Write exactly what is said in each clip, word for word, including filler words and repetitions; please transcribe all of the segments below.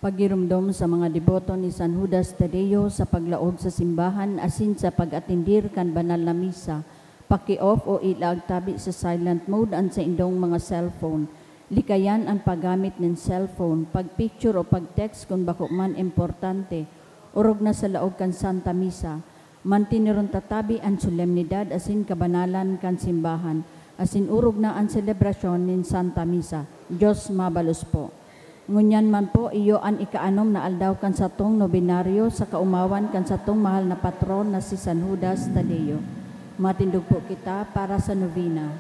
Pagiromdom sa mga deboto ni San Judas Tadeo sa paglaog sa simbahan asin sa pag-atendir kan banal na misa. Paki-off o ilaag tabi sa silent mode an saindong mga cellphone. Likayan an paggamit nin cellphone, pag-picture o pag-text kun bako man importante, orog na sa laog kan Santa Misa. Mantineron ta tabi an solemnidad asin kabanalan kan simbahan, asin orog na an selebrasyon nin Santa Misa. Dios mabalos po. Ngunyan man po, iyo an ikaanom na aldaw kan satong nobenaryo sa kaomawan kan satong mahal na patron na si San Judas Tadeo. Matindog po kita para sa novena.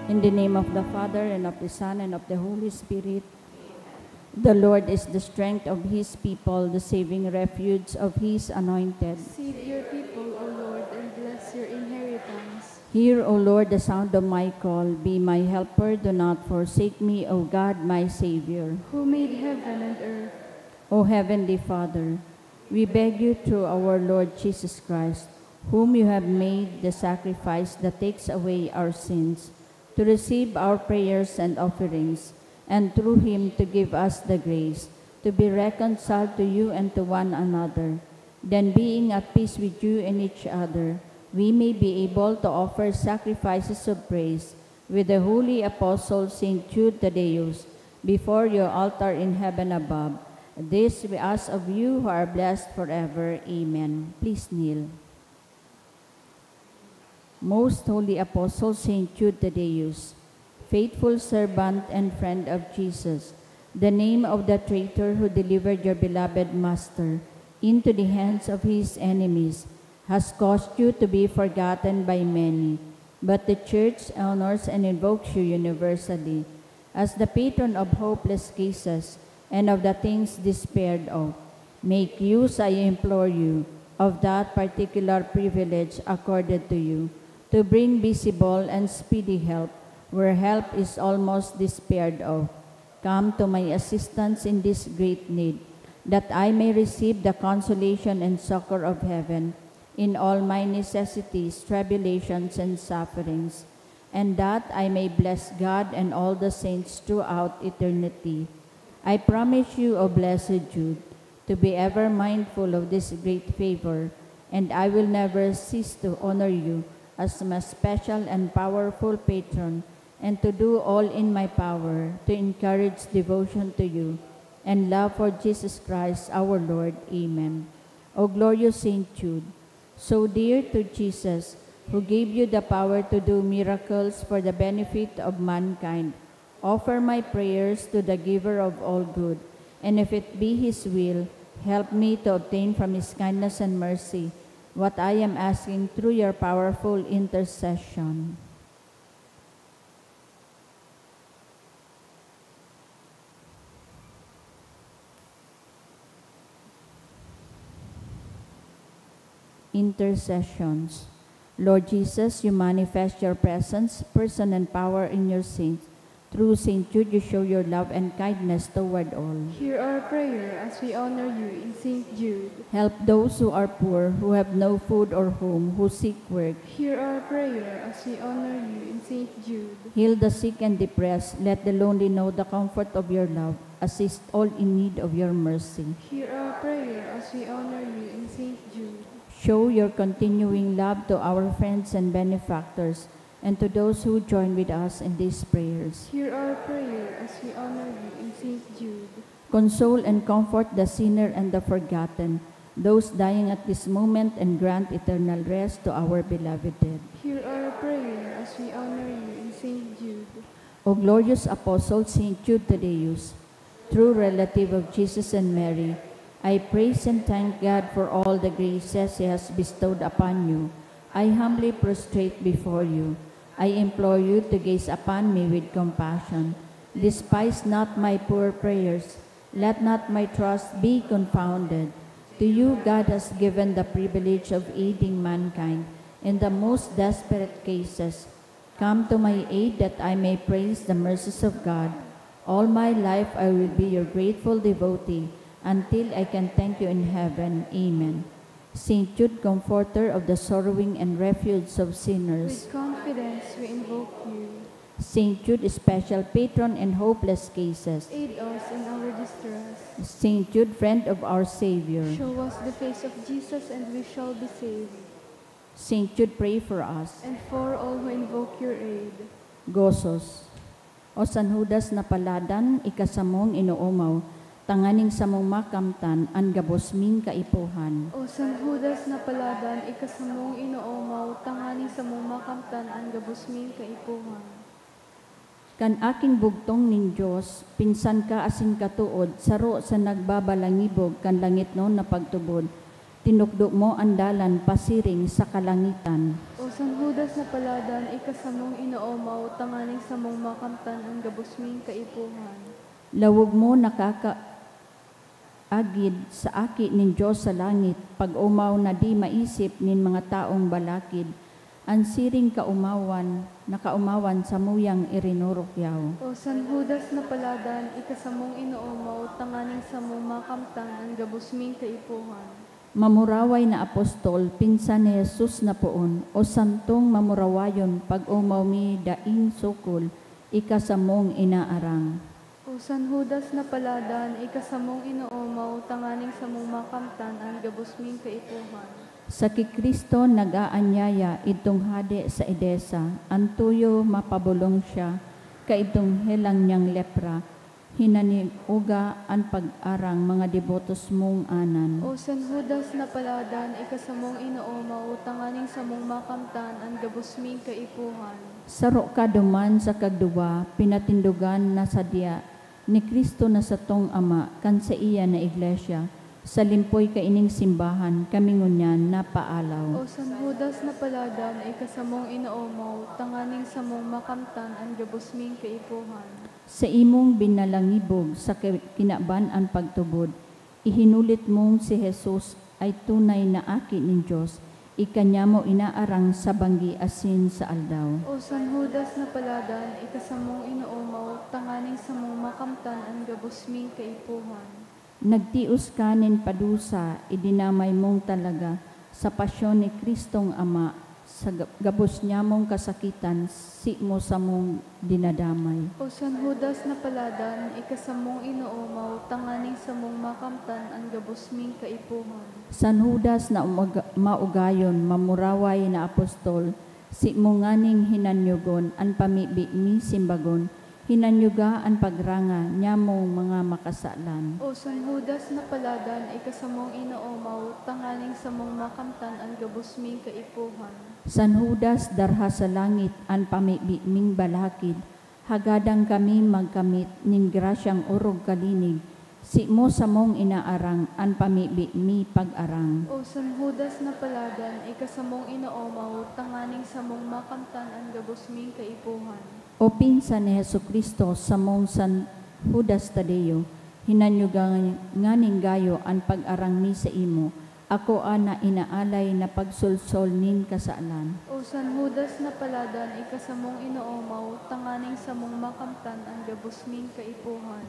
In the name of the Father, and of the Son, and of the Holy Spirit. The Lord is the strength of his people, the saving refuge of his anointed. Save your people, O Lord, and bless your inheritance. Hear, O Lord, the sound of my call. Be my helper, do not forsake me, O God, my Savior. Who made heaven and earth. O Heavenly Father, we beg you through our Lord Jesus Christ, whom you have made the sacrifice that takes away our sins, to receive our prayers and offerings, and through him to give us the grace to be reconciled to you and to one another. Then, being at peace with you and each other, we may be able to offer sacrifices of praise with the holy apostle Saint Jude Thaddeus before your altar in heaven above. This we ask of you who are blessed forever. Amen. Please kneel. Most Holy Apostle Saint Jude Thaddeus, faithful servant and friend of Jesus, the name of the traitor who delivered your beloved Master into the hands of his enemies has caused you to be forgotten by many, but the Church honors and invokes you universally as the patron of hopeless cases and of the things despaired of. Make use, I implore you, of that particular privilege accorded to you, to bring visible and speedy help where help is almost despaired of. Come to my assistance in this great need, that I may receive the consolation and succor of heaven in all my necessities, tribulations, and sufferings, and that I may bless God and all the saints throughout eternity. I promise you, O blessed Jude, to be ever mindful of this great favor, and I will never cease to honor you as my special and powerful patron, and to do all in my power to encourage devotion to you and love for Jesus Christ our Lord. Amen. O glorious Saint Jude, so dear to Jesus, who gave you the power to do miracles for the benefit of mankind, offer my prayers to the Giver of all good, and if it be His will, help me to obtain from His kindness and mercy what I am asking through your powerful intercession. Intercessions. Lord Jesus, you manifest your presence, person, and power in your saints. Through Saint Jude, you show your love and kindness toward all. Hear our prayer as we honor you in Saint Jude. Help those who are poor, who have no food or home, who seek work. Hear our prayer as we honor you in Saint Jude. Heal the sick and depressed. Let the lonely know the comfort of your love. Assist all in need of your mercy. Hear our prayer as we honor you in Saint Jude. Show your continuing love to our friends and benefactors, and to those who join with us in these prayers. Hear our prayer as we honor you in Saint Jude. Console and comfort the sinner and the forgotten, those dying at this moment, and grant eternal rest to our beloved dead. Hear our prayer as we honor you in Saint Jude. O glorious Apostle Saint Jude Thaddeus, true relative of Jesus and Mary, I praise and thank God for all the graces He has bestowed upon you. I humbly prostrate before you. I implore you to gaze upon me with compassion. Despise not my poor prayers. Let not my trust be confounded. To you God has given the privilege of aiding mankind in the most desperate cases. Come to my aid that I may praise the mercies of God. All my life I will be your grateful devotee until I can thank you in heaven. Amen. Saint Jude, comforter of the sorrowing and refuge of sinners. With confidence we invoke you. Saint Jude, special patron in hopeless cases. Aid us in our distress. Saint Jude, friend of our Savior. Show us the face of Jesus and we shall be saved. Saint Jude, pray for us. And for all who invoke your aid. Gozos. O San Judas na paladan, ika samong inoomaw, tanganing samong makamtan an gabos ming kaipuhan. O San Judas na paladan, ika samong inoomaw, tanganing samong makamtan an gabos ming kaipuhan. Kan aking bugtong nin Dios, pinsan ka asin katood, saro sa nagbabalangibog kan langitnon na pagtubod, tinukdo mo an dalan pasiring sa kalangitan. O San Judas na paladan, ika samong inoomaw, tanganing samong makamtan an gabos ming kaipuhan. Lawog mo nakaka-, agid sa Aki nin Dios sa langit, pag-omaw na di maisip nin mga taong balakid, an siring kaomawan, na kaomawan samuyang irinurukyaw. O San Judas na paladan, ika samong inoomaw, tanganing samong makamtan an gabos ming kaipuhan. Mamuraway na apostol, pinsan ni Jesus na poon, o santong mamurawayon, pag-omaw mi daing sukol, ika samong inaarang. O San Judas na paladan, ika samong inoomaw, tanganing samong makamtan an gabos ming kaipuhan. Sa ki Cristo nag-aanyaya idtong hade sa Edesa, an tuyo mapabolong siya, kaidtong helang niyang lepra, hinanioga an pag-arang mga debotos mong anan. O San Judas na paladan, ika samong inoomaw, tanganing samong makamtan an gabos ming kaipuhan. Saro ka duman sa kagduwa, pinatindogan na sadya ni Cristo na satong Ama kan saiya na iglesia, sa limpoy kaining simbahan kami ngunyan napaalaw. O San Judas na paladan, ika samong inoomaw, tanganing samong makamtan an gabos ming kaipuhan. Sa imong binalangibog sa ki-, kinaban an pagtubod, ihinulit mong si Jesus ay tunay na Aki nin Dios, ika niya mo inaarang sa banggi asin sa aldaw. O San Judas na paladan, ika samong inoomaw, tanganing samong makamtan an gabos ming kaipuhan. Nagtios ka nin padusa, idinamay mong talaga, sa pasyon ni Cristong Ama, sa ga-, gabos niya mong kasakitan, si mo samong dinadamay. O San Judas na paladan, ika samong inoomaw, tanganing samong makamtan an gabos ming kaipuhan. San Judas na umaga- maugayon, mamuraway na apostol, simo nganing hinanyogon an pamibi mi simbagon, hinanyoga an pagranga nyamong mga makasalan. O San Judas na paladan, ika samong inoomaw, tanganing samong makamtan an gabos ming kaipuhan. San Judas darha sa langit an pamibi ming balakid, hagadan kami magkamit nin grasyang orog kalinig, simo samong inaarang an pamibi mi pag-arang. O San Judas na paladan, ika samong inoomaw, tanganing samong makamtan an gabos ming kaipuhan. O pinsan ni Jesu-Cristo, samong San Judas Tadeo, hinanyoga nganing gayo an pag-arang mi sa imo, akoa na inaalay na pagsolsol nin kasalan. O San Judas na paladan, ika samong inoomaw, tanganing samong makamtan an gabos ming kaipuhan.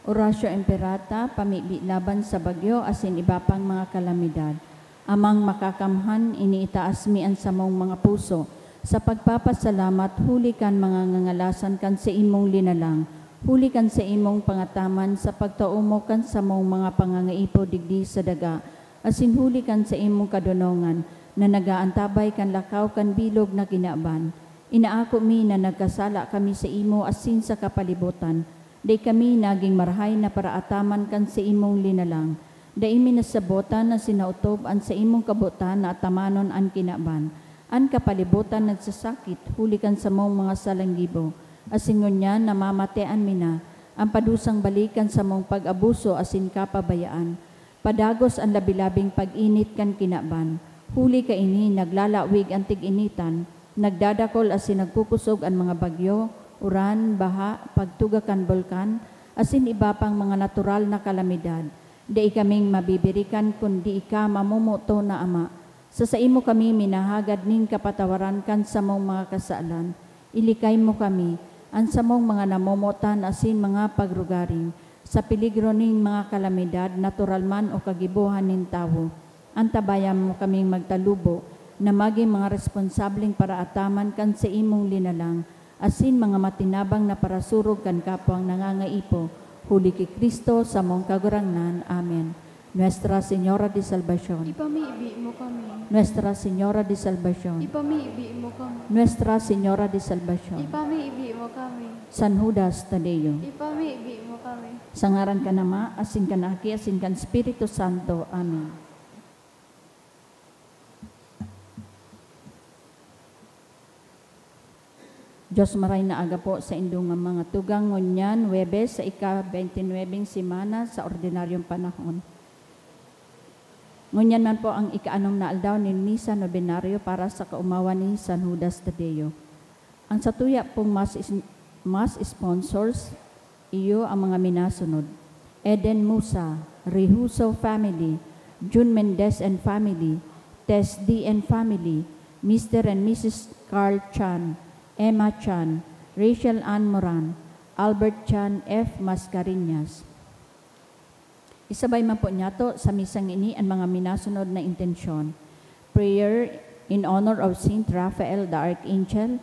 Oratio Imperata, pamibi laban sa bagyo asin iba pang mga kalamidad. Amang Makakamhan, iniitaas mi an samong mga puso sa pagpapasalamat huli kan mga ngangalasan kan saimong linalang, huli kan saimong pangataman sa pagtao mo kan samong mga pangangaipo digdi sa daga, asin huli kan saimong kadonongan na nag-aantabay kan lakaw kan bilog na kinaban. Inaako mi na nagkasala kami saimo asin sa kapalibotan. Dai kami nagin marahay na paraataman kan saimong linalang. Dai mi nasabotan na sinaotob an saimong kabotan na atamanon an kinaban. An kapalibotan nagsasakit huli kan samong mga salanggibo, asin ngunyan namamatean mi na an padusang balik kan samong pag-abuso asin kapabayaan. Padagos an labi-labing pag-init kan kinaban. Huli kaini, naglalawig an tig-initan, nagdadakol asin nagkukosog an mga bagyo, uran, baha, pagtuga kan bulkan, asin iba pang mga natural na kalamidad. Dai kaming mabibirikan kun dai ka mamomoton na Ama. Sa saimo kami minahagad nin kapatawaran kan samong mga kasalan. Ilikay mo kami, an samong mga namomotan asin mga pagrugaring, sa peligro nin mga kalamidad, natural man o kagibohan nin tawo. Antabayan mo kaming magtalubo na magin mga responsableng paraataman kan saimong linalang, asin mga matinabang na parasurog kan kapwang nangangaipo, huli ki Cristo, samong Kagurangnan. Amen. Nuestra Señora de Salvacion. Ipamibi mo kami. Nuestra Señora de Salvacion. Ipamibi mo kami. Nuestra Señora de Salvacion. Ipamibi mo kami. San Judas Tadeo. Ipamibi mo kami. Sa ngaran kan Ama, asin kan Aki, asin kan Espiritu Santo. Amen. Dios, maray na aga po sa indong mga tugang ngunyan, Huwebes, sa ika-twenty-nine semana sa ordinaryong panahon. Ngunyan man po ang ika-anom na aldaw nin Misa Nobenaryo para sa kaomawan ni San Judas Tadeo. Ang satuya pong mas, is, mas sponsors, iyo ang mga minasunod: Eden Musa, Rihuso family, Jun Mendez and family, Tess D and family, Mister and Missus Carl Chan, Emma Chan, Rachel Ann Moran, Albert Chan F. Mascareñas. Isabay man po niyato sa misang ini an mga minasunod na intensyon: prayer in honor of Saint Raphael the Archangel,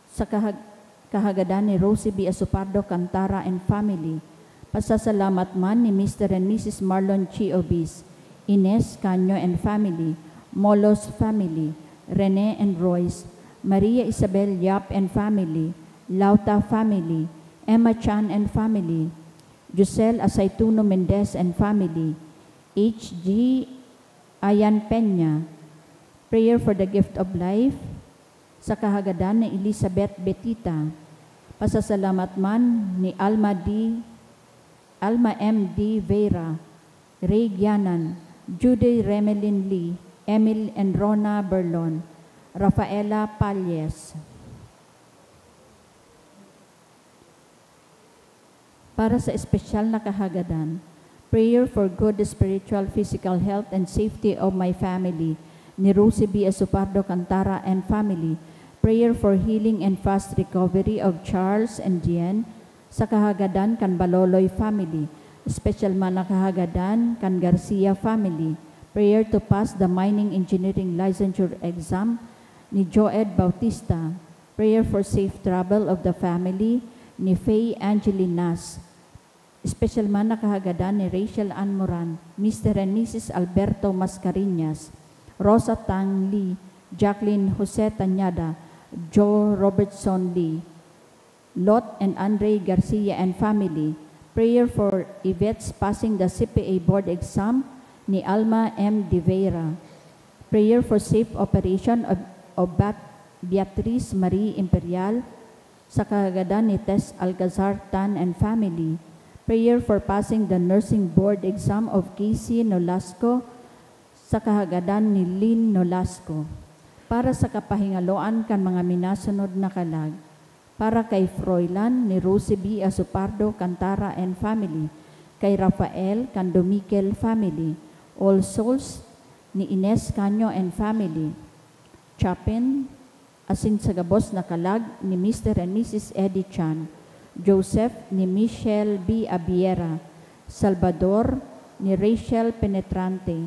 sa kahag-, kahagadan ni Rosie B. Asopardo Cantara and family. Pasasalamat man ni Mister and Missus Marlon Chi Obis, Ines Canyo and family, Molos family, Rene and Royce, Maria Isabel Yap and family, Lauta family, Emma Chan and family, Josel Asaituno Mendez and family, H G Ayan Peña. Prayer for the gift of life, sa kahagadan ni Elizabeth Betita. Pasasalamat man ni Alma D, Alma M D Vera, Ray Gianan, Judy Remelin Lee, Emil and Rona Berlon, Rafaela Palles. Para sa espesyal na kahagadan, prayer for good spiritual, physical health and safety of my family, ni Rosie B. Asopardo Cantara and family. Prayer for healing and fast recovery of Charles and Jen, sa kahagadan kan Baloloy family. Espesyal man na kahagadan kan Garcia family. Prayer to pass the mining engineering licensure exam ni Joed Bautista. Prayer for safe travel of the family ni Faye Angelinas. Espesyal man na kahagadan ni Rachel Ann Moran, Mister and Missus Alberto Mascareñas, Rosa Tang Lee, Jacqueline Jose Tañada, Joe Robertson Lee, Lot and Andre Garcia and family. Prayer for Yvette's passing the C P A board exam ni Alma M. De Vera. Prayer for safe operation of, of Bat-, Beatriz Marie Imperial sa kahagadan ni Tess Alcazar Tan and family. Prayer for passing the nursing board exam of Casey Nolasco sa kahagadan ni Lynn Nolasco. Para sa kapahingaloan kan mga minasunod na kalag. Para kay Froilan ni Rosie B. Azupardo Cantara and family, kay Rafael Candomiquel family, All Souls ni Ines Canio and family, Chapin, asin sa gabos na kalag ni Mister and Missus Eddie Chan, Joseph ni Michelle B. Abiera, Salvador ni Rachel Penetrante,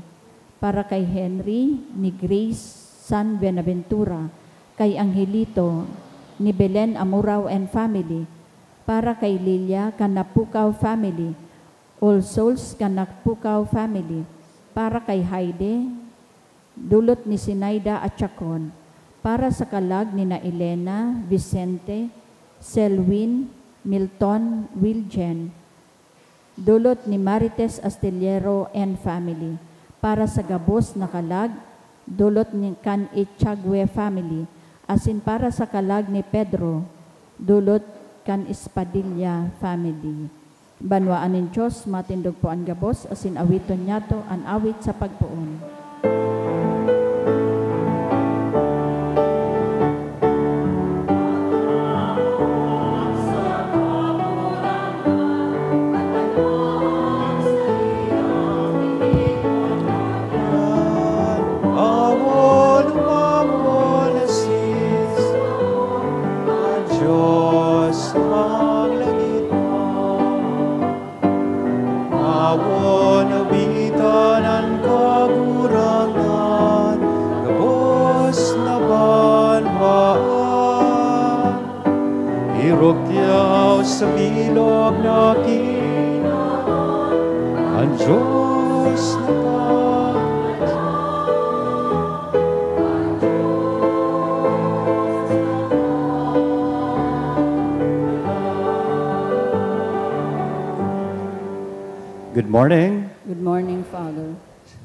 para kay Henry ni Grace San Buenaventura, kay Angelito ni Belen Amurao and family, para kay Lilia kan Napukaw family, All Souls kan Napukaw family, para kay Haide, dulot ni Sinaida Achacon, para sa kalag ni na Elena, Vicente, Selwyn, Milton, Wiljen, dulot ni Marites Astillero and family, para sa gabos na kalag, dulot ni kan Echagüe family, asin para sa kalag ni Pedro, dulot kan Espadilla family. Banwaan nin Dios, matindog po an gabos, asin awiton niyato an awit sa pagpoon. Awon mamon asin sa Dios sa mga langit. Awon obitan an Kagurangnan, gabos na banwaan. Irukyaw sa bilog na kinaban an Dios na Panginoon. Good morning. Good morning, Father.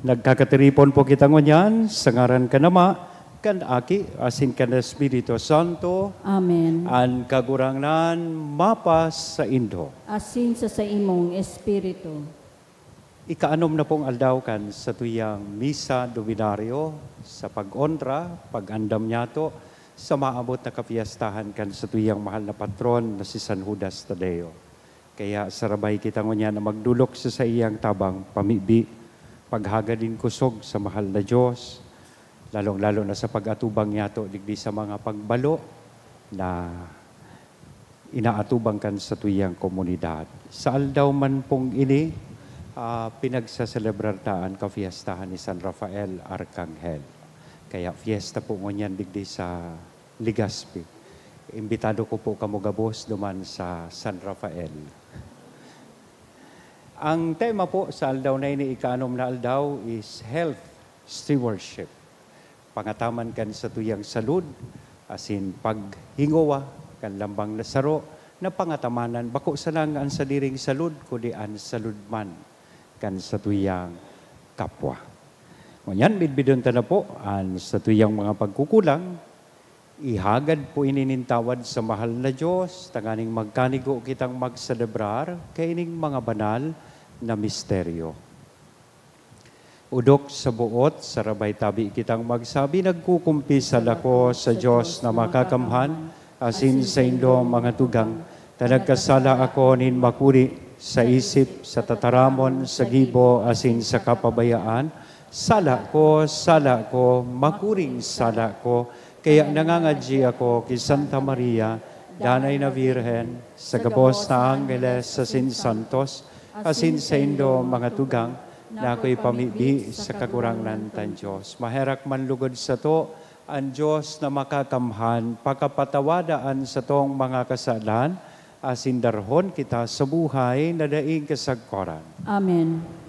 Nagkakatiripon po kita ngunyan sa ngaran kan Ama, kan Aki, asin kan Espiritu Santo. Amen. An Kagurangnan mapasaindo. Asin sa saimong espiritu. Ikaanom na pong aldaw kan satuyang Misa Novenario sa pag-onra, pag-andam niyato sa maabot na kapiyastahan kan satuyang mahal na patron na si San Judas Tadeo. Kaya sarabay kita ngunyan na magdolok sa saiyang tabang pamibi, paghagad nin kusog sa mahal na Diyos, lalong-lalo na sa pag-atubang niyato digdi sa mga pagbalo na inaatubang kan satuyang komunidad. Sa aldaw man pong ini, ah, pinagsaselebrar ta an kafiestahan ni San Rafael Arkanghel. Kaya fiesta po ngunyan digdi sa Legazpi. Imbitado ko po kamo gabos duman sa San Rafael. Ang tema po sa aldaw na ini, ikaanom na aldaw, is health stewardship. Pangataman kan satuyang salud, asin paghingowa kan lambang na saro na pangatamanan, bako sana an sadiring salud, kundi an salud man kan satuyang kapwa. Ngunyan, bidbidon ta na po an satuyang mga pagkukulang. Ihagad po ini nin tawad sa mahal na Diyos, tanganing magkanigo kitang magselebrar kaining mga banal na misteryo. Odok sa boot, sarabay tabi kitang magsabi, "Nagkukumpisal ako sa Diyos na makakamhan, asin saindo, mga tugang, ta nagkasala ako nin makuri sa isip, sa tataramon, sa gibo, asin sa kapabayaan. Sala ko, sala ko, makuring sala ko." Kaya nangangadyi ako ki Santa Maria, Danay na Birhen, sa gabos na angheles asin santos, asin saindo, mga tugang, na ako'y pamibi sa Kagurangnan tang Diyos. Maherak man lugod sato an Diyos na makakamhan, pakapatawada an satong mga kasalan, asin darhon kita sa buhay na daing kasagkoran. Amen.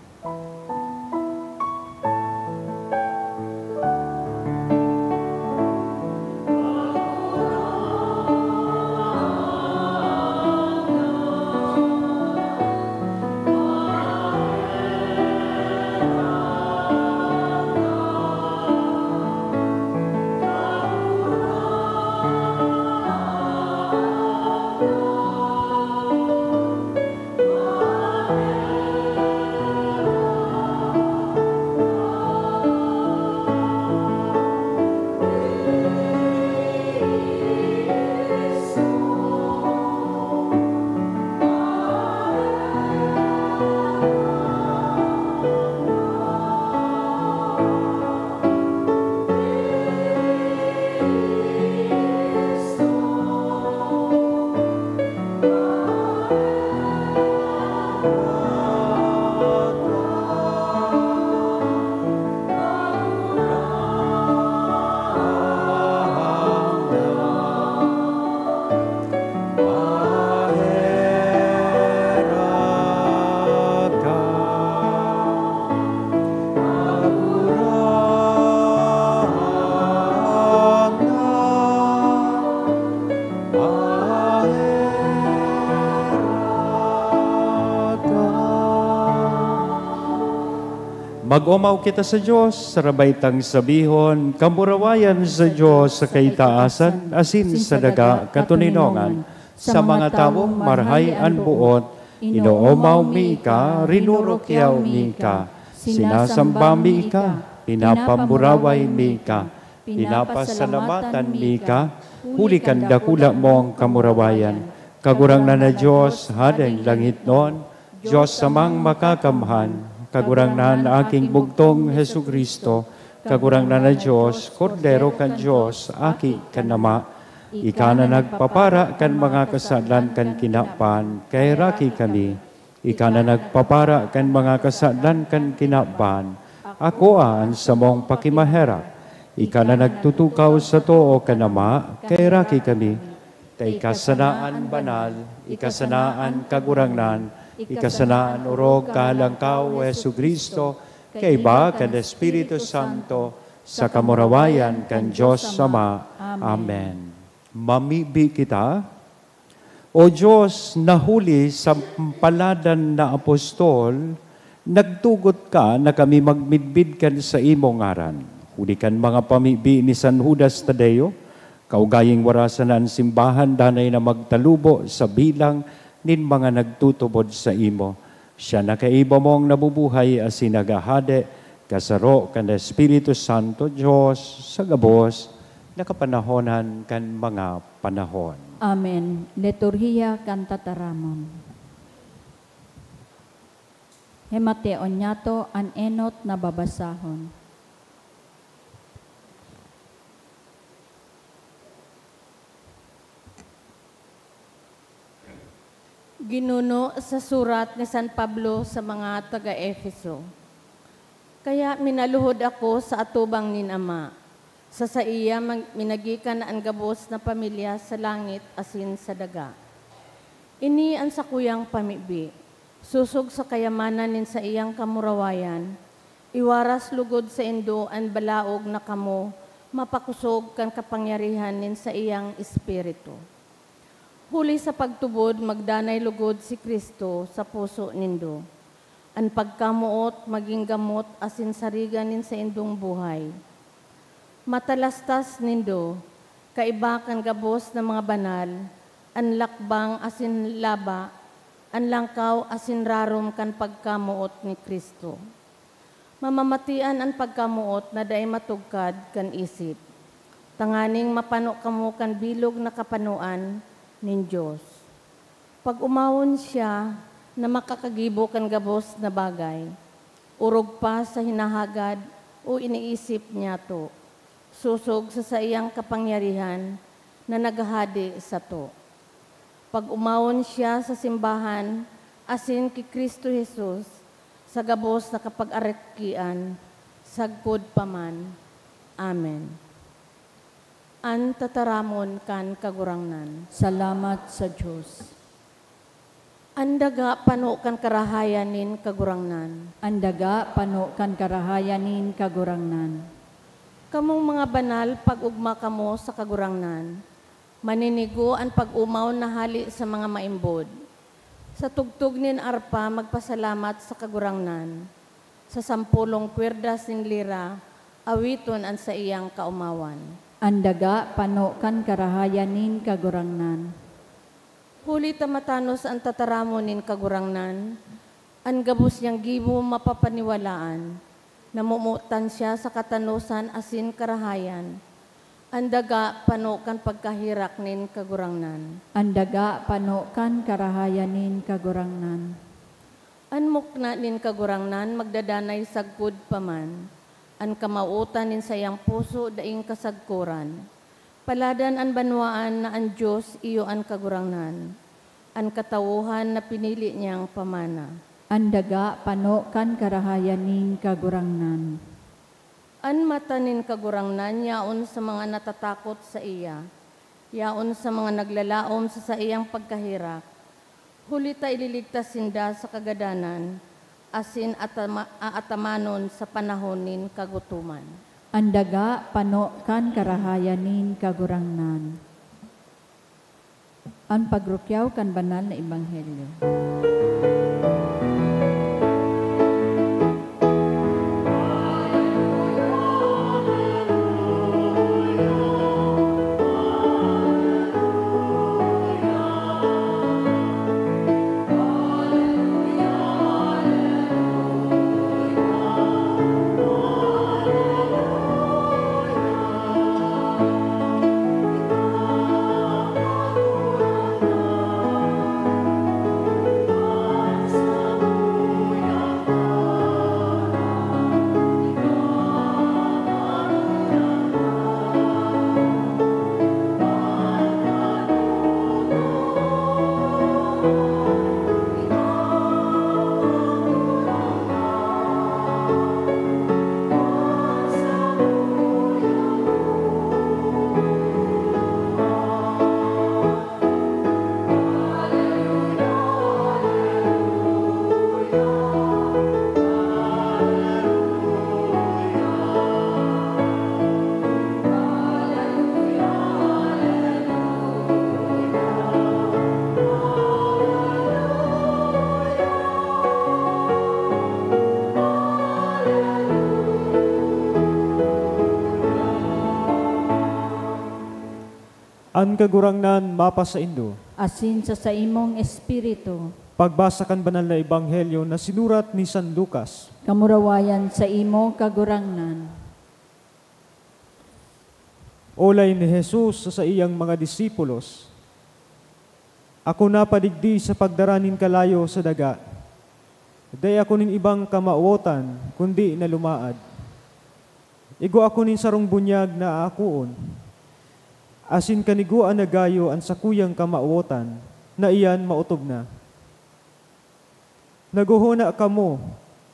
Mag-omaw kita sa Dios, sarabay tang sabihon, "Kamurawayan sa Dios sa kaitaasan, asin sa daga katoninongan, sa mga tawong marahay an boot, inoomaw mi ka, rinurukyaw mi ka, sinasamba mi ka, pinapamuraway mi ka, pinapasalamatan mi ka, huli kan dakula mong kamurawayan. Kagurangnan na Dios, Hadeng langitnon, Dios Amang Makakamhan, Kagurangnan na aking bugtong Jesu-Cristo, Kagurangnan na Dios, Kordero kan Dios, Aki kan Ama. Ika na nagpapara kan mga kasalan kan kinaban, kaheraki kami. Ika na nagpapara kan mga kasalan kan kinaban, akoa an samong pakimaherak. Ika na nagtutukaw sa too kan Ama, kaheraki kami. Ta ika sana an banal, ika sana an kagurangnan, ika sana an orog kahalangkaw, o Jesu-Cristo, kaiba kan Espiritu Santo, sa kamurawayan kan Dios Ama. Amen. Mamibi kita. O Dios, na huli sa paladan na apostol, nagtugot ka na kami magmidbid kan saimong ngaran. Huli kan mga pamibi ni San Judas Tadeo, kaugaying wara sana an simbahan danay na magtalubo sa bilang nin mga nagtutubod saimo. Siya na kaiba mong nabubuhay asin naghahade, kasaro kan Espiritu Santo, Dios, sa gabos na kapanahonan kan mga panahon. Amen. Liturhiya kan Tataramon. Himateon niyato an enot na babasahon. Ginuno sa surat ni San Pablo sa mga taga-Efeso. Kaya minaluhod ako sa atubang nin Ama, sa saiya mag-, minagikan na an gabos na pamilya sa langit asin sa daga. Ini an sakuyang pamibi, sosog sa kayamanan nin saiyang kamurawayan, iwaras lugod saindo an balaog na kamo mapakosog kan kapangyarihan nin saiyang Espiritu. Huli sa pagtubod, magdanay lugod si Cristo sa puso nindo. An pagkamoot magin gamot asin sarigan nin saindong buhay. Matalastas nindo, kaiba kan gabos na mga banal, an lakbang asin laba, an langkaw asin rarom kan pagkamoot ni Cristo. Mamamatian an pagkamoot na dai matugkad kan isip, tanganing mapano kamo kan bilog na kapanoan nin Dios. Pag-omawon siya na makakagibo kan gabos na bagay, orog pa sa hinahagad o iniisip niyato, sosog sa saiyang kapangyarihan na naghahade sato. Pag-omawon siya sa simbahan asin ki Cristo Jesus sa gabos na kapag-arikian, sagkod pa man. Amen. An Tataramon kan Kagurangnan. Salamat sa Dios. An daga pano kan karahayan nin Kagurangnan. An daga pano kan karahayan nin Kagurangnan. Kamong mga banal, pag-ogma kamo sa Kagurangnan. Maninigo an pag-omaw na hale sa mga maimbod. Sa tugtog nin arpa, magpasalamat sa Kagurangnan. Sa sampolong kwerdas nin lira, awiton an saiyang kaomawan. An daga pano kan karahayan nin Kagurangnan. Huli ta matanos an tataramon nin Kagurangnan, an gabos niyang gibo mapapaniwalaan. Namomotan siya sa katanosan asin karahayan. An daga pano kan pagkaherak nin Kagurangnan. An daga pano kan karahayan nin Kagurangnan. An mukna nin Kagurangnan magdadanay sagkod pa man. An kamawotan nin saiyang puso daing kasagkoran. Paladan an banwaan na an Dios iyo an Kagurangnan, an katawohan na pinili niyang pamana. An daga pano kan karahayan nin Kagurangnan. An mata nin Kagurangnan yaon sa mga natatakot saiya, yaon sa mga naglalaom sa saiyang pagkaherak. Huli ta ililigtas sinda sa kagadanan, asin atama-, aatamanon sa panahon nin kagutoman. An daga pano kan karahayan nin Kagurangnan. An pagrukyaw kan banal na ebanghelyo. An Kagurangnan mapasaindo. Asin sa saimong espiritu. Pagbasa kan Banal na Ebanghelyo na sinurat ni San Lucas. Kamurawayan saimo, Kagurangnan. Olay ni Jesus sa saiyang mga disipulos, "Ako napadigdi sa pagdara nin kalayo sa daga. Dai ako nin ibang kamawotan kundi na lumaad. Igwa ako nin sarong bunyag na aakoon, asin kanigoan na gayo an sakuyang kamawotan na iyan maotob na. Naghohona kamo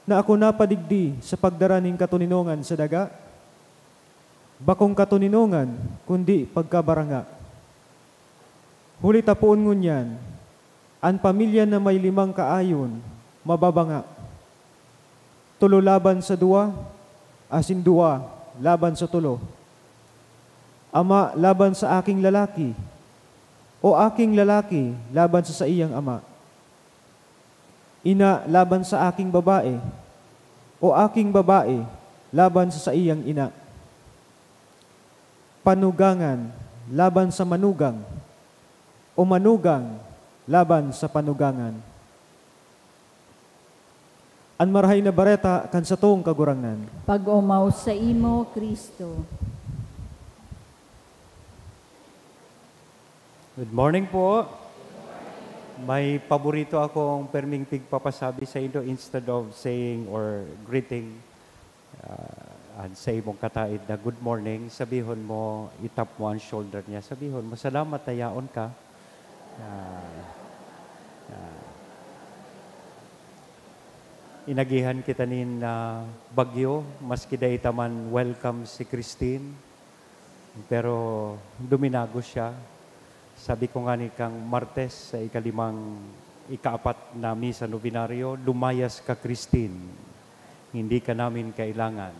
na ako napadigdi sa pagdara nin katoninongan sa daga? Bakong katoninongan, kundi pagkabaranga. Huli ta poon ngunyan, an pamilya na may limang kaayon mababanga. Tolo laban sa duwa, asin duwa laban sa tolo. Ama laban sa aking lalaki, o aking lalaki laban sa saiyang ama. Ina laban sa aking babae, o aking babae laban sa saiyang ina. Panugangan laban sa manugang, o manugang laban sa panugangan." An Marahay na Bareta kan satong Kagurangnan. Pag-omaw saimo, Cristo. Good morning po. May paborito akong perming pigpapasabi sa indo, instead of saying or greeting, ah, an sa imong kataed na, "Good morning," sabihon mo, i-tap mo an shoulder niya, sabihon mo, "Salamat na yaon ka." Ah, ah. Inagihan kita nin, ah, bagyo, maski dai ta man welcome si Christine, pero duminago siya. Sabi ko ngani kang Martes sa ikalimang Ikaapat na misa nobenaryo, lumayas ka, Christine. Hindi ka namin kailangan.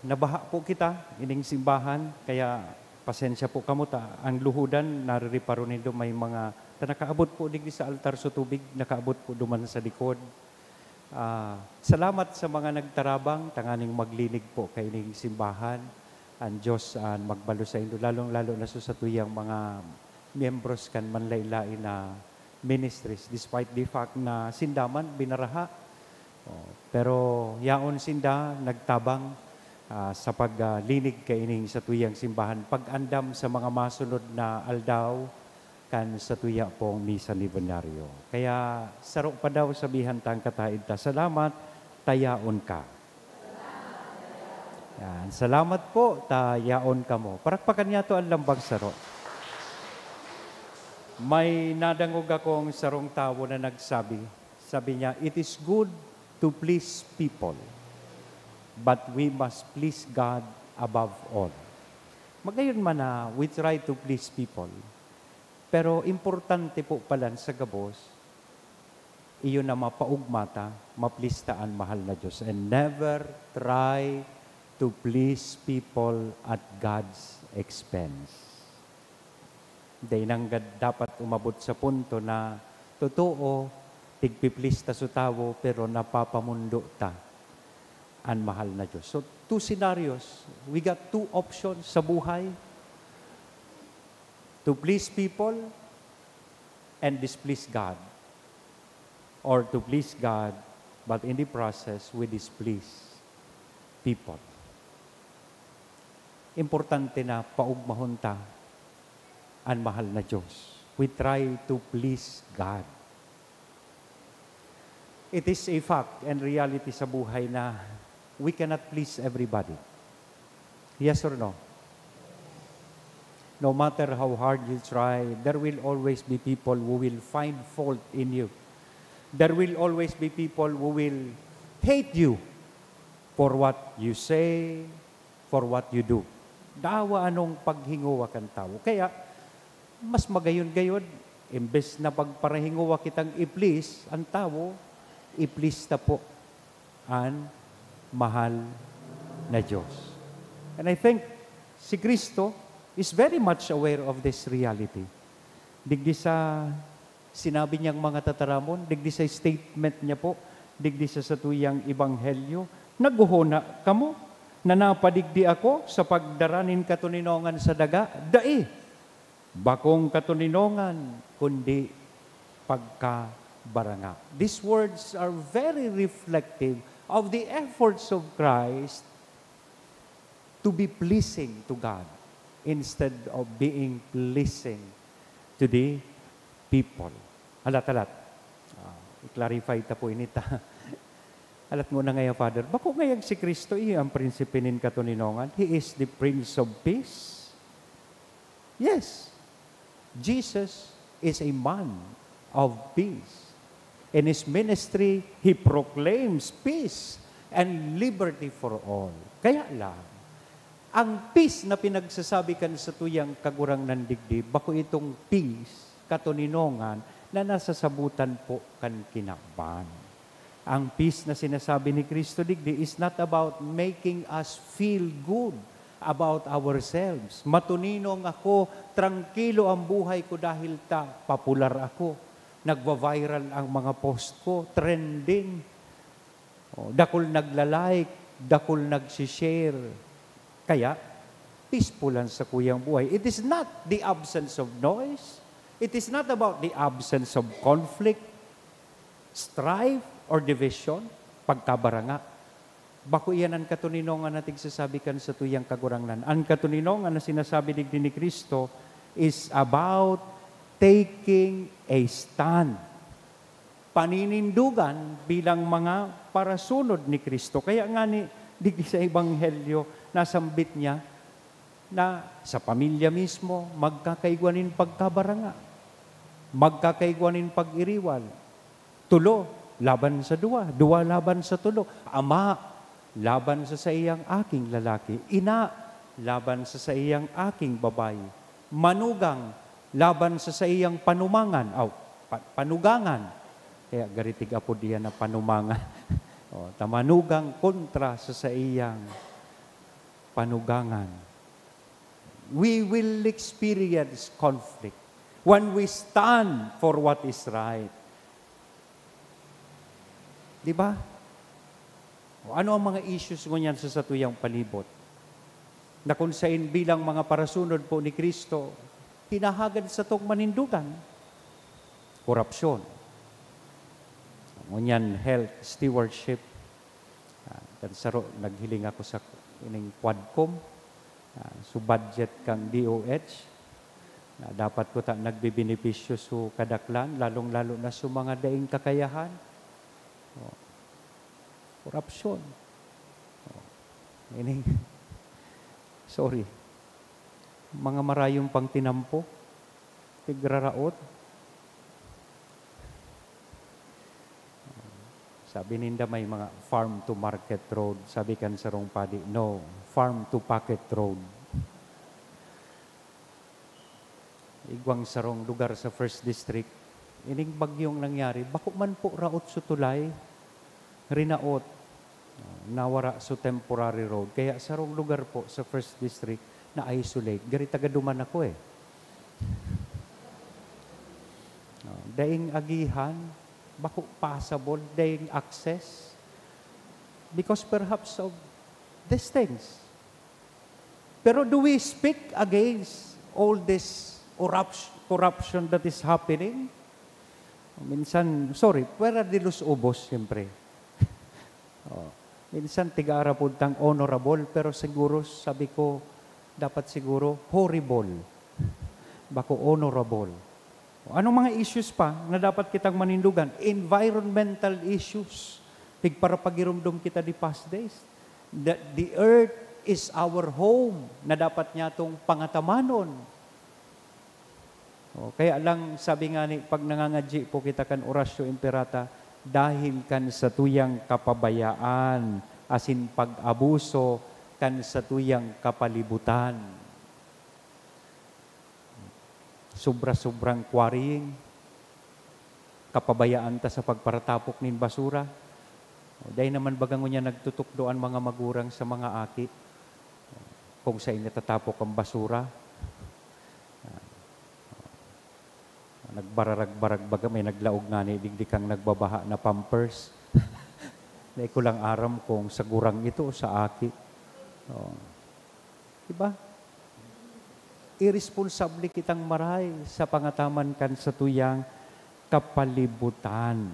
Nabaha po kita, ining simbahan, kaya pasensya po kamo ta. Ang luhudan, naririparo nindo may mga, ta nakaabot po digdi sa altar so tubig, nakaabot po duman sa likod. Ah, salamat sa mga nagtarabang tanganing maglinig po kaining simbahan. Ang Diyos an magbalo saindo, lalong-lalo na sa satuyang mga miyembros kan manlaen-laen na ministries, despite the fact na sinda man binaraha. Oh, pero yaon sinda nagtabang, ah, sa paglinig kaining satuyang simbahan, pag-andam sa mga masunod na aldaw, kan satuya pong misa nobenaryo. Kaya saro pa daw sabihan ta an kataed ta, "Salamat, tayaon ka." Yan. "Salamat po, tayaon kamo." Parakpakan niyato an lambang saro. May nadangog akong sarong tawo na nagsabi, sabi niya, "It is good to please people, but we must please God above all." Magayon man na we try to please people, pero importante po palan sa gabos, iyo na mapaogma ta, ma-please ta an mahal na Diyos. And never try to please people at God's expense. Dai nanggad dapat umabot sa punto na, totoo, tigpi-please ta sa tawo, pero napapamondo ta an mahal na Diyos. So, two scenarios. We got two options sa buhay. To please people and displease God. Or to please God, but in the process, we displease people. Importante na paogmahon ta an mahal na Diyos. We try to please God. It is a fact and reality sa buhay na we cannot please everybody. Yes or no? No matter how hard you try, there will always be people who will find fault in you. There will always be people who will hate you for what you say, for what you do. Dawa anong paghingowa kan tawo. Kaya, mas magayon gayod, imbes na pagparahingowa kitang i-please an tawo, i-please ta po an mahal na Diyos. And I think si Cristo is very much aware of this reality. Digdi sa sinabi niyang mga tataramon, digdi sa statement niya po, digdi sa satuyang ebanghelyo, "Naghohona kamo na napadigdi ako sa pagdara nin katoninongan sa daga? Dai! Bakong katoninongan, kundi pagkabaranga." These words are very reflective of the efforts of Christ to be pleasing to God instead of being pleasing to the people. Halat, halat. Ah, i-clarify ta po ini ta. Halat ngona ngaya, Father, bako ngayang si Cristo, iyo an prinsipe nin katoninongan. He is the Prince of Peace. Yes, Jesus is a man of peace. In his ministry, he proclaims peace and liberty for all. Kaya lang, ang peace na pinagsasabi kan satuyang Kagurangnan digdi, bako itong peace, katoninongan, na nasasabotan po kan kinaban. Ang peace na sinasabi ni Cristo digdi is not about making us feel good about ourselves. Matoninong ako, trangkilo ang buhay ko dahil ta popular ako. Nagva-viral ang mga post ko, trending. Oh, dakul nagla-like, dakul nagsishare. Kaya, peaceful an sakuyang buhay. It is not the absence of noise. It is not about the absence of conflict, strife, or division, pagkabaranga. Bako iyan an katoninongan na tigsasabi kan satuyang Kagurangnan. An katoninongan na sinasabi digdi ni Cristo is about taking a stand. Paninindogan bilang mga parasunod ni Cristo. Kaya ngani, digdi sa Ebanghelyo, nasambit niya na sa pamilya mismo, magkakaigwa nin pagkabaranga, magkakaigwa nin pag-iriwal. Tulo laban sa duwa, duwa laban sa tulo. Ama laban sa saiyang aking lalaki, ina laban sa saiyang aking babayi, manugang laban sa saiyang panumangan, aw, pa-, panugangan. Kaya garitig apod iyan na panumangan. O, ta manugang kontra sa saiyang panugangan. We will experience conflict when we stand for what is right. Di ba? O ano ang mga issues ngunyan sa satuyang palibot? Na kung sain bilang mga parasunod po ni Cristo, hinahagad satong manindugan? Korupsyon. Ngunyan, health stewardship. Ah, kan saro, naghiling ako sa ining Quadcom. Ah, so budget kan D O H na dapat kuta nagbebenepisyo so kadaklan, lalong-lalo na so mga daing kakayahan. Oh, korupsyon. Oh, ining, sorry. Mga marayong pang tinampo, tigraraot. Sabi ninda may mga farm to market road. Sabi kan sarong padi, "No, farm to pocket road." Igwang sarong lugar sa First District, ining bagyong nangyari, bako man po raot so tulay, rinaot. Nawara so temporary road. Kaya sarong lugar po sa First District na-isolate. Gari taga duman ako eh. Oh, daing agihan, bako passable, daing access. Because perhaps of these things. Pero do we speak against all this corrupt-, corruption that is happening? Minsan, sorry, fuera de los ubos, siyempre. Oh, minsan, tiga-arapod tang honorable, pero siguro, sabi ko, dapat siguro, horrible. Bako honorable. Anong mga issues pa na dapat kitang manindugan? Environmental issues. Pigparapagiromdom kita di past days. That the earth is our home na dapat niya itong pangatamanon. O, kaya lang, sabi nga ni, pag nangangadyi po kita kan Oratio Imperata, dahil kan satuyang kapabayaan asin pag-abuso kan satuyang kapalibutan. Sobra-sobrang quarrying. Kapabayaan ta sa pagparatapok nin basura. Dai naman baga ngunyan nagtutukdo an mga magurang sa mga aki kung saen natatapok an basura. Nagbararag-barag baga, may naglaog ngani digdi kan nagbabaha na Pampers. Dai ko lang aram kung sa gurang ito o sa aki. Oo. Diba? Iresponsable kitang maray sa pangataman kan satuyang kapalibutan.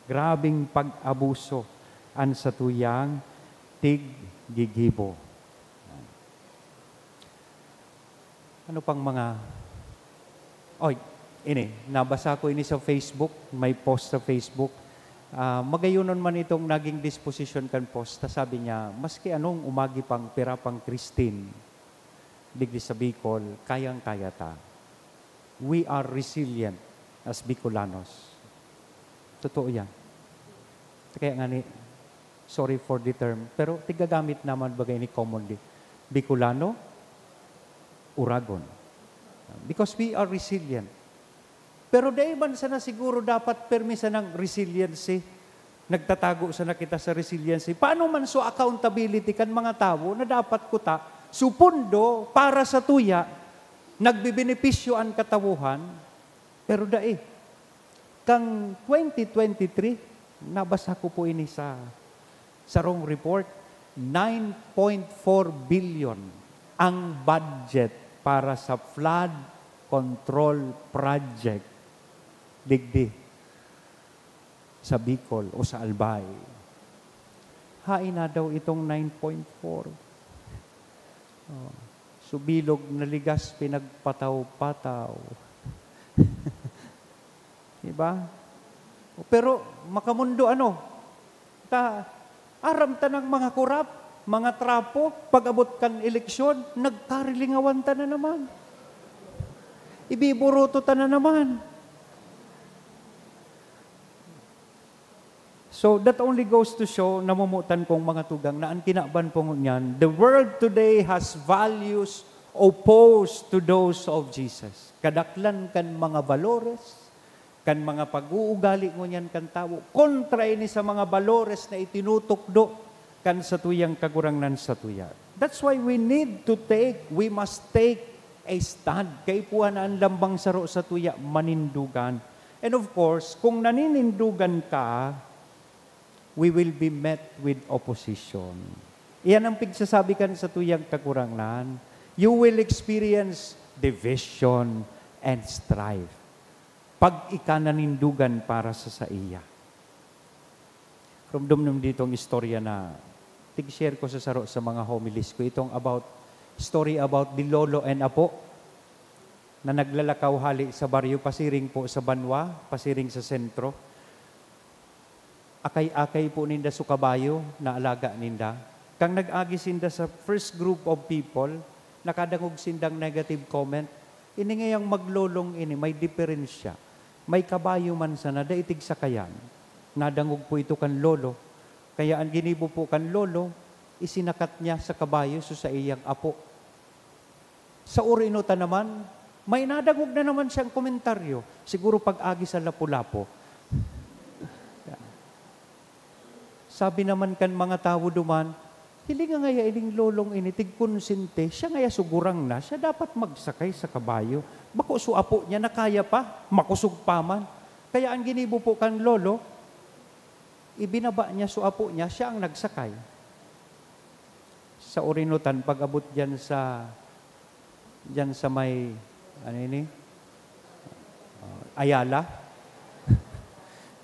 Grabeng pag-abuso an satuyang tiggigibo. Ano pang mga, oy, ini, nabasa ko ini sa Facebook, may post sa Facebook. Ah, magayonon man itong naging disposition kan post, ta sabi niya, "Maski anong umagi pang pira pang Christine, digdi sa Bicol, kayang-kaya ta. We are resilient as Bicolanos." Totoo yan. Kaya nga ni, sorry for the term, pero tigagamit naman bagay ni commonly. Bicolano, Uragon. Because we are resilient. Pero dai man sana siguro dapat permi sanang resiliency. Nagtatago sana kita sa resiliency. Paano man so accountability kan mga tawo na dapat kuta, so pondo para sa tuya, nagbebenepisyo an katawohan, pero dai. Kan twenty twenty-three, nabasa ko po ini sa sarong report, nine point four billion ang budget para sa flood control project digdi sa Bicol o sa Albay. Hain na daw itong nine point four? Oh, subilog na ligas pinagpataw-pataw. Diba? Pero makamundo ano? Ta, aram ta ng mga korap, mga trapo, pag-abot kan eleksyon, nagkarilingawan ta na naman. Ibiburuto ta na naman. So, that only goes to show, namomotan kong mga tugang, na ang kinaban po ngunyan, the world today has values opposed to those of Jesus. Kadaklan kan mga valores, kan mga pag-uugali ngunyan kan tawo, kontra ini sa mga balores na itinutukdo kan satuyang Kagurangnan satuya. That's why we need to take, we must take a stand. Kaipuhan na an lambang saro satuya manindugan. And of course, kung naninindugan ka, we will be met with opposition. Iyan ang pigsasabi kan satuyang Kagurangnan. You will experience division and strife pag ika nanindugan para sa saiya. Rumdom nung ditong istorya na tig-share ko sa saro sa mga homilies ko. Itong about, story about the lolo and apo na naglalakaw hale sa baryo, pasiring po sa banwa, pasiring sa sentro. Akay-akay po ninda su kabayo na alaga ninda. Kan nag-agi sinda sa first group of people, nakadangog sindang negative comment. Ini ngayang maglolong ini, may diferensya. May kabayo man sana, dai tigsakayan. Nadangog po ito kan lolo. Kaya ang ginibo po kan lolo, isinakat niya sa kabayo su saiyang apo. Sa urinutan naman, may nadangog na naman siyang komentaryo. Siguro pag-agi sa Lapu-Lapu. Sabi naman kan mga tawo duman, "Hilinga ngaya ining lolong ini, tigkonsente, siya ngaya su gurang na, siya dapat magsakay sa kabayo. Bako su apo niya na kaya pa, makosog pa man." Kaya ang ginibo po kan lolo, ibinaba niya su apo niya, siya ang nagsakay. Sa urinutan, pag-abot diyan sa, diyan sa may, ano ini? Ah, Ayala.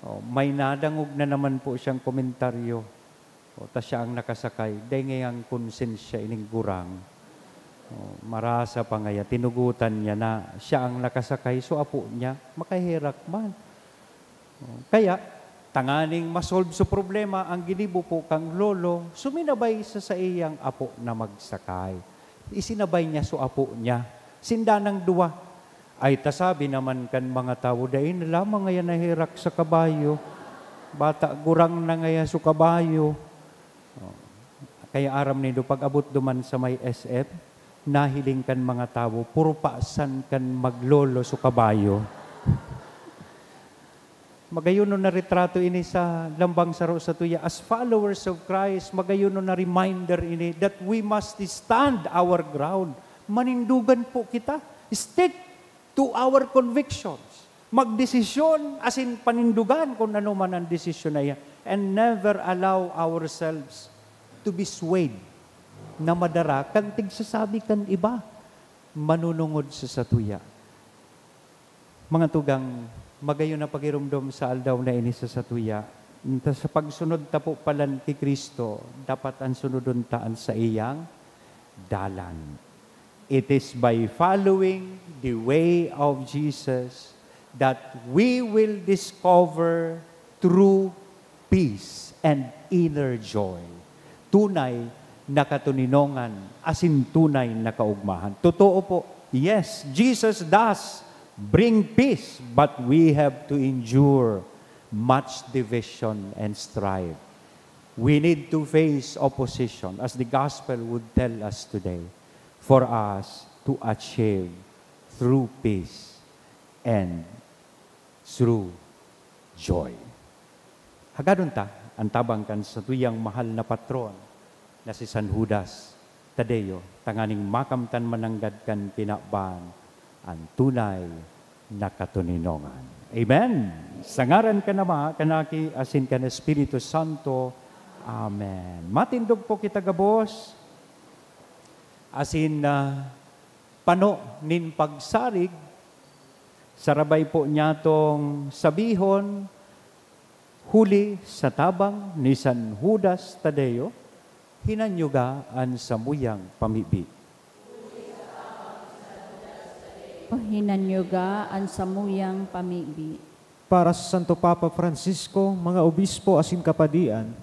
Oh, may nadangog na naman po siyang komentaryo. O, ta siya ang nakasakay. Dai ngayang konsensya ining gurang. Oh, marasa pa ngaya, tinugotan niya na siya ang nakasakay, su apo niya, makaherak man. Oh, kaya, tanganing ma-solve su problema, ang ginibo po kang lolo, suminabay sa saiyang apo na magsakay. Isinabay niya su apo niya. Sinda nang duwa. Ay, ta sabi naman kan mga tawo, "Dai na lamang ngaya naherak sa kabayo. Bata, gurang na ngaya su kabayo." Oh. Kaya aram nindo, pag-abot duman sa may S F, nahiling kan mga tawo, puro pasan kan maglolo su kabayo. Magayon na retrato ini sa lambang saro satuya. As followers of Christ, magayon na reminder ini that we must stand our ground. Manindugan po kita. Stick to our convictions. Magdesisyon asin panindugan kun ano man an desisyon na iyan. And never allow ourselves to be swayed na madara kan tigsasabi kan iba manunungod sa satuya. Mga tugang, magayon na pagiromdom sa aldaw na ini sa satuya. Sa pagsunod ta po palan ki Cristo, dapat an sunodon ta an saiyang dalan. It is by following the way of Jesus that we will discover true peace and inner joy. Tunay na katoninongan asin tunay na kaogmahan. Totoo po, yes, Jesus does bring peace, but we have to endure much division and strife. We need to face opposition, as the gospel would tell us today, for us to achieve true peace and true joy. Hagadon ta an tabang kan satuyang mahal na patron na si San Judas Tadeo, tanganing makamtan mananggad kan kinaban an tunay na katoninongan. Amen. Sa ngaran kan Ama, kan Aki, asin kan Espiritu Santo. Amen. Matindog po kita gabos, asin, ah, pano nin pagsarig, sarabay po nyatong sabihon, huli sa tabang ni San Judas Tadeo, hinanyuga an samuyang pamibi. Hinanyuga an samuyang pamibi. Para sa Santo Papa Francisco, mga obispo asin kapadian,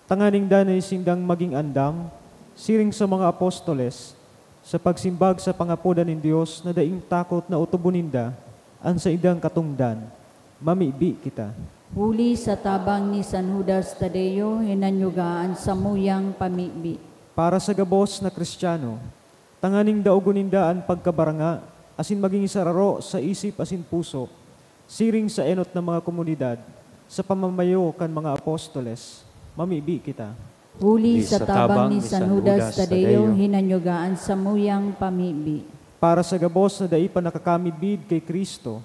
tanganing danay sindang magin andam, siring sa mga apostoles, sa pagsimbag sa pangapodan nin Dios na daing takot na otobon ninda an saindang katongdan. Mamibi kita. Huli sa tabang ni San Judas Tadeo, hinanyuga an samuyang pamibi. Para sa gabos na Cristiano, tanganing daogon ninda an pagkabaranga asin magin sararo sa isip asin puso, Siring sa enot na mga komunidad, sa pamamayo kan mga apostoles, mamibi kita. Huli sa tabang ni San Judas Tadeo, hinanyuga an samuyang pamibi. Para sa gabos na dai pa nakakamidbid ki Cristo,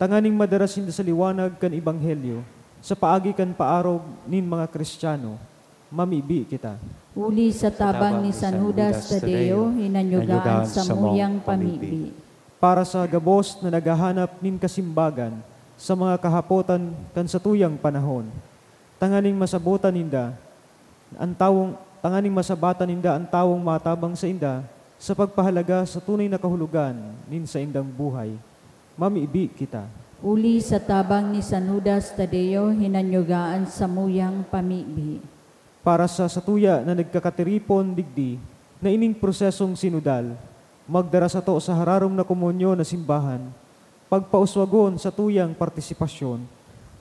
tanganing madara sinda sa liwanag kan ebanghelyo, sa paagi kan paarog nin mga Cristiano, mamibi kita. Huli sa tabang ni San Judas Tadeo, hinanyuga an samuyang pamibi. Para sa gabos na naghahanap nin kasimbagan sa mga kahapotan kan satuyang panahon, tanganing masabotan ninda an tawong, tanganing masabatan ninda an tawong matabang sainda sa pagpahalaga sa tunay na kahulogan nin saindang buhay, mamibi kita. Huli sa tabang ni San Judas Tadeo, hinanyuga an samuyang pamibi. Para sa satuya na nagkakatiripon digdi na ining prosesong sinodal, magdara sato sa hararom na komunyon na simbahan, pagpauswagon satuyang partisipasyon,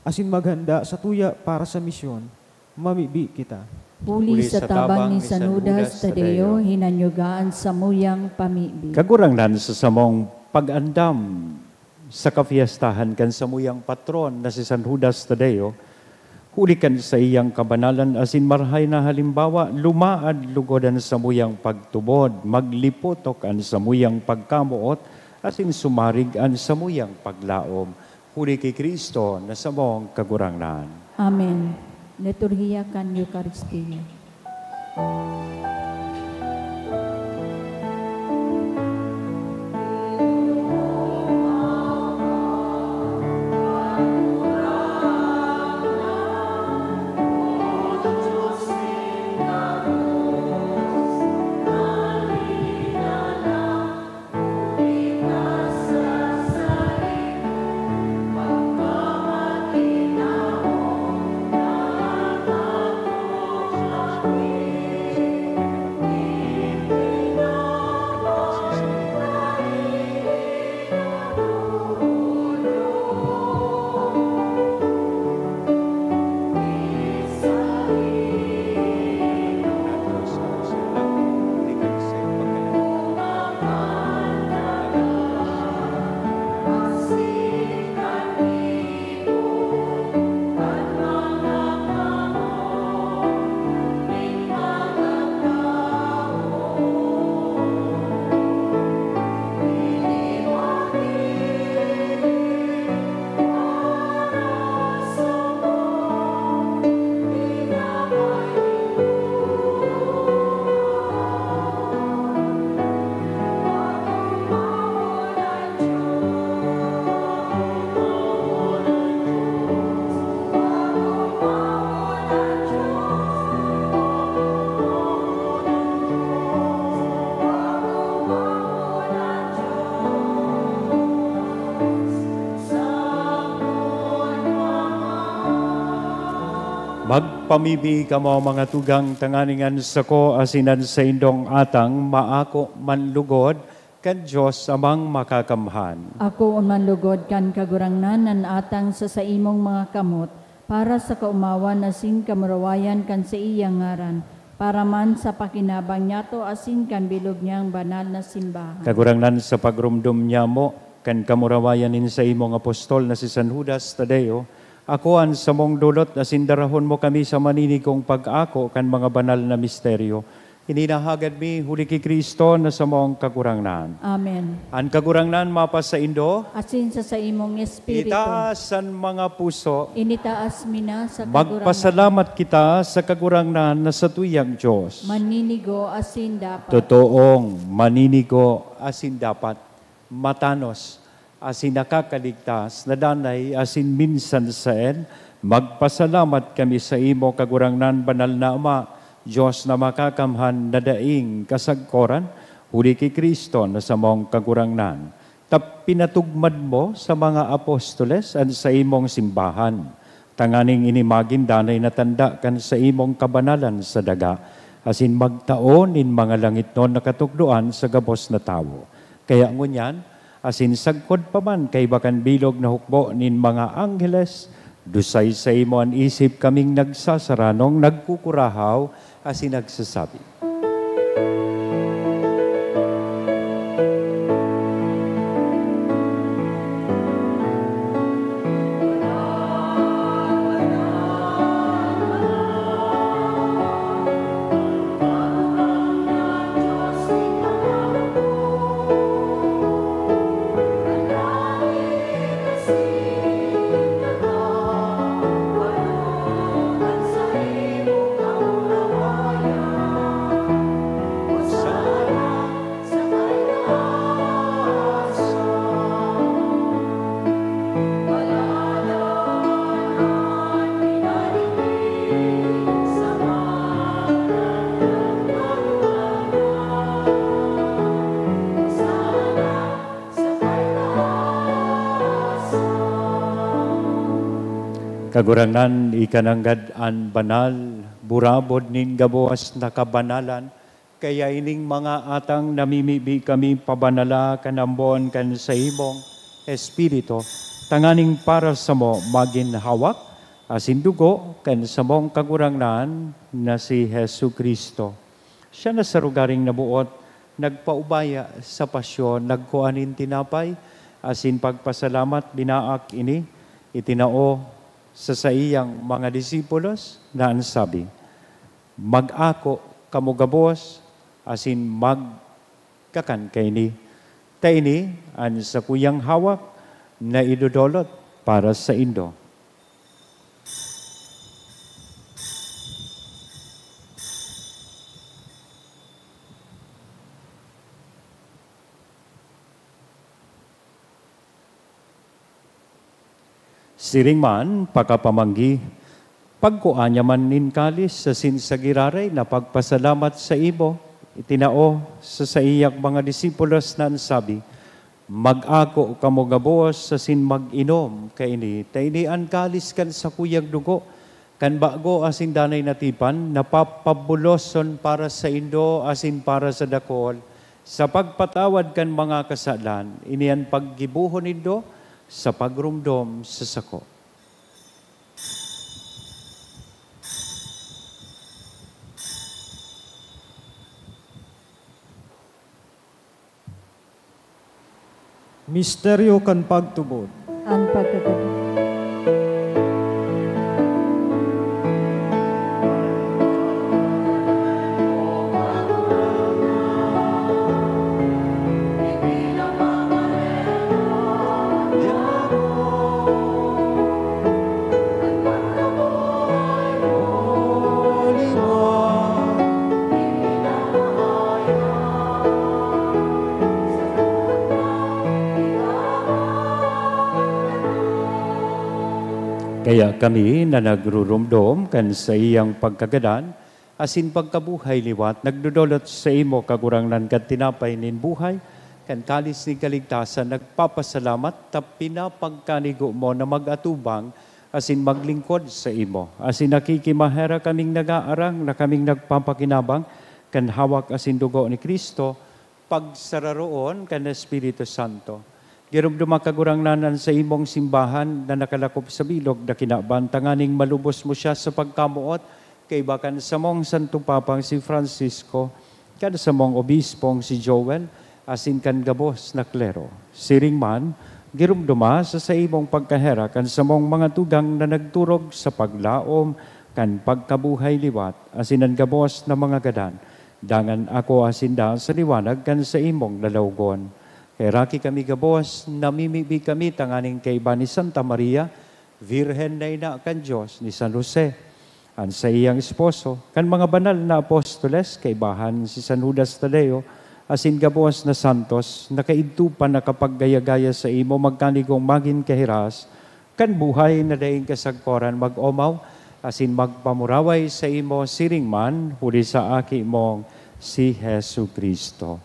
asin maghanda satuya para sa misyon, mamibi kita. Huli sa tabang ni San Judas Tadeo, hinanyuga an samuyang pamibi. Kagurangnan, sa samong pag-andam sa kapiestahan kan samuyang patron na si San Judas Tadeo, huli kan saiyang kabanalan asin marahay na halimbawa, lumaad lugod an samuyang pagtubod, maglipotok an samuyang pagkamoot, asin sumarig an samuyang paglaom. Huli ki Cristo na samong Kagurangnan. Amen. Liturhiya kan Eukaristia. Magpamibi kamo, mga tugang, tanganing an sako asin an saindong atang maako man lugod kan Dios Amang Makakamhan. Akoon man lugod kan Kagurangnan an atang sa saimong mga kamot, para sa kaomawan asin kamurawayan kan saiyang ngaran, para man sa pakinabang niyato asin kan bilog niyang banal na simbahan. Kagurangnan, sa pagromdom niyamo kan kamurawayan nin saimong apostol na si San Judas Tadeo, akoa an samong dolot asin darahon mo kami sa maninigong pag-ako kan mga banal na misteryo. Ini nahagad mi huli ki Cristo na samong Kagurangnan. Amen. An Kagurangnan mapasaindo. Asin sa saimong espiritu. Itaas an mga puso. Initaas mi na sa Kagurangnan. Magpasalamat kita sa Kagurangnan na satuyang Dios. Maninigo asin dapat. Totoong maninigo asin dapat. Matanos asin nakakaligtas na danay asin minsan saen, magpasalamat kami saimo, Kagurangnan, Banal na Ama, Dios na Makakamhan na daing kasagkoran, huli ki Cristo na samong Kagurangnan, ta pinatugmad mo sa mga apostoles an saimong simbahan, tanganing ini magin danay na tanda kan saimong kabanalan sa daga, asin magtao nin mga langitnon na katukdoan sa gabos na tawo. Kaya ngunyan, asin sagkod pa man kaiba kan bilog na hukbo nin mga angheles, dusay saimo an isip kaming nagsasaranong nagkukurahaw asin nagsasabi, Kagurangnan, ika nanggad an banal, burabod nin gabos na kabanalan, kaya ining mga atang namimibi kami pabanala kan ambon kan saimong Espiritu, tanganing para samo magin hawak asin dugo kan samong Kagurangnan na si Jesu-Cristo. Siya na sa lugaring naboot, nagpaubaya sa pasyon, nagkua nin tinapay, asin pagpasalamat, binaak ini, itinao sa saiyang mga disipulos na an sabi, "Mag-ako kamo gabos asin magkakan kaini, ta ini an sakuyang hawak na idodolot para saindo." Siring man, pakapamanggi, pagkua niya man nin kalis asin sa giraray na pagpasalamat sa imo, itinao sa saiyang mga disipulos na an sabi, "Mag-ako kamo gabos asin mag-inom kaini, ta ini an kalis kan sakuyang dugo, kan bago asin danay na tipan, na papabuloson para saindo asin para sa dakul, sa pagpatawad kan mga kasalan. Ini an paggibohon nindo sa pagromdom sa sako." Misteryo kan pagtubod. An pagkagadan. Kaya kami na nagruromdom kan saiyang pagkagadan asin pagkabuhay liwat, nagdodolot saimo, Kagurangnan, kan tinapay nin buhay, kan kalis nin kaligtasan, nagpapasalamat ta pinapagkanigo mo na mag-atubang asin maglingkod saimo. Asin nakikimaherak kaming nag-aarang na kaming nagpapakinabang kan hawak asin dugo ni Cristo, pagsararoon kan Espiritu Santo. Giromdoma, Kagurangnan, an saimong simbahan na nakalakop sa bilog na kinaban, tanganing malubos mo siya sa pagkamoot, kaiba kan samong Santong Papang si Francisco, kan samong Obispong si Joel, asin kan gabos na klero. Siring man, giromdoma sa saimong pagkaherak an samong mga tugang na nagturog sa paglaom kan pagkabuhay liwat, asin an gabos na mga gadan, dangan akoa sinda sa liwanag kan saimong lalawogon. Kaheraki kami gabos, namimibi kami tanganing kaiba ni Santa Maria, Birhen na ina kan Dios, ni San Jose, an saiyang esposo, kan mga banal na apostoles, kaibahan si San Judas Tadeo, asin gabos na santos, na kaidto pa nakapaggaya-gaya saimo, magkanigong magin kahiras, kan buhay na daing kasagkoran, mag-omaw asin magpamuraway saimo siring man huli sa Aki mong si Jesu-Cristo.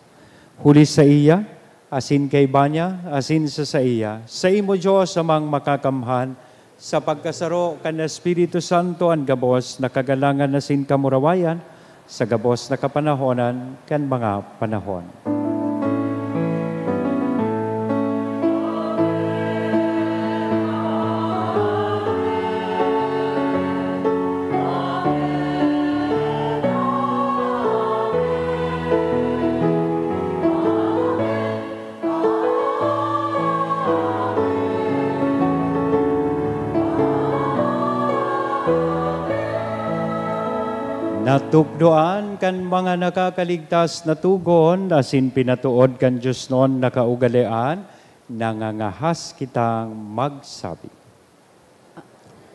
Huli saiya, asin kaiba niya, asin sa saiya, saimo, Dios Amang Makakamhan, sa pagkasaro kan Espiritu Santo, an gabos na kagalangan asin kamurawayan, sa gabos na kapanahonan kan mga panahon. Natukdoan kan mga nakakaligtas na togon asin pinatood kan diosnon na kaugalean, nangangahas kitang magsabi.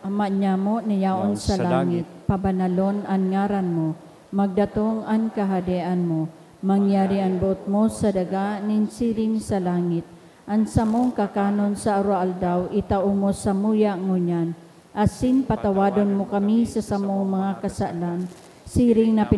Ama niamo na yaon sa langit, pabanalon an ngaran mo, magdatong an kahadean mo, mangyari an boot mo sa daga nin siring sa langit. An samong kakanon sa aroaldaw itao mo samuya ngunyan, asin patawadon mo kami sa samong mga kasalan, siring na